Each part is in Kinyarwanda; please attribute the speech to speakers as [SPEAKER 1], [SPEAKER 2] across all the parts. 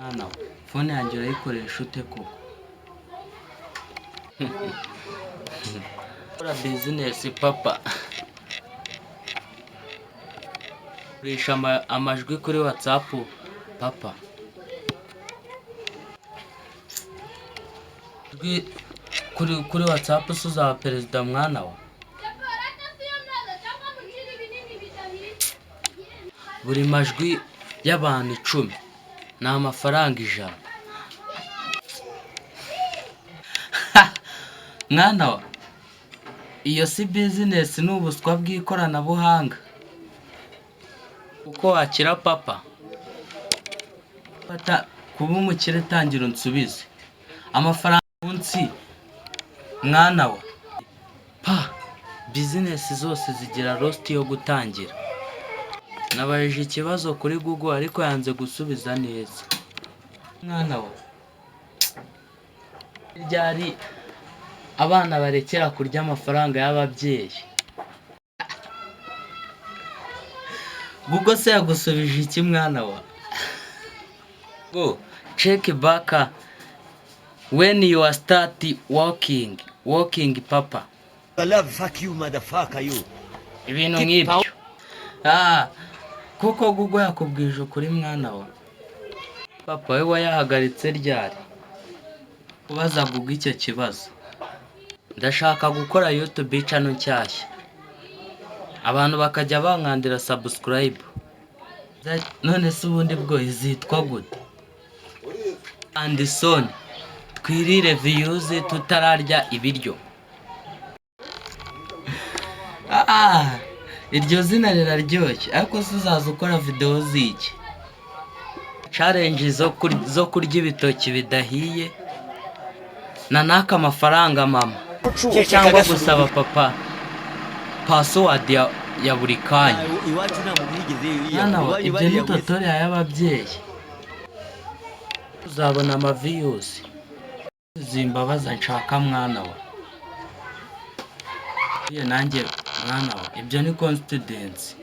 [SPEAKER 1] Mwana we, phone yanjye urayikoresha ute koko? Gukora business, papa. Gurisha amajwi kuri WhatsApp, papa. Kuri WhatsApp se uzaba perezida, mwana we? Buri majwi y'abantu 10 ni amafaranga 100. Mwana wa, iyo si business, ni ubuswa bw'ikoranabuhanga. Uko wakira, papa? Fata kuba umukire, tangira unsubize amafaranga munsi, mwana wa. Pa business zose zigira loss yo gutangira. Nabajije ikibazo kuri Google ariko yanze gusubiza neza, mwana wa. Ryari abana barekera kurya amafaranga y'ababyeyi? Google se yagusubije iki, mwana wa? Go check back when you are start working, papa.
[SPEAKER 2] I love fuck you, motherfucker, you.
[SPEAKER 1] Ibintu nk'ibyo. Ah, kuko Google yakubwije ukuri, mwana wa. Papa we wayahagaritse ryari kubaza Google icyo kibazo? Ndashaka gukora YouTube channel nshyashya, abantu bakajya bankandira subscribe. None se ubundi bwo izitwa gute? Anderson, twirire views tutararya ibiryo. Ah, iryo zina riraryoshye, ariko se uzaza ukora videwo z'iki? Challenge zo kurya ibitoki bidahiye na naka amafaranga mama, cyangwa gusaba papa password ya buri kanya.
[SPEAKER 2] Iwacu nta muntu wigeze.
[SPEAKER 1] Mwana wa, ibyo ni tutorial y'ababyeyi. Uzabona ama views zimbabaza nshaka, mwana wa. Iyo nanjye, mwana wa, ibyo ni coincidence.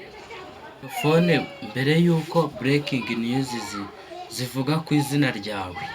[SPEAKER 1] Phone mbere y'uko breaking news zivuga ku izina ryawe.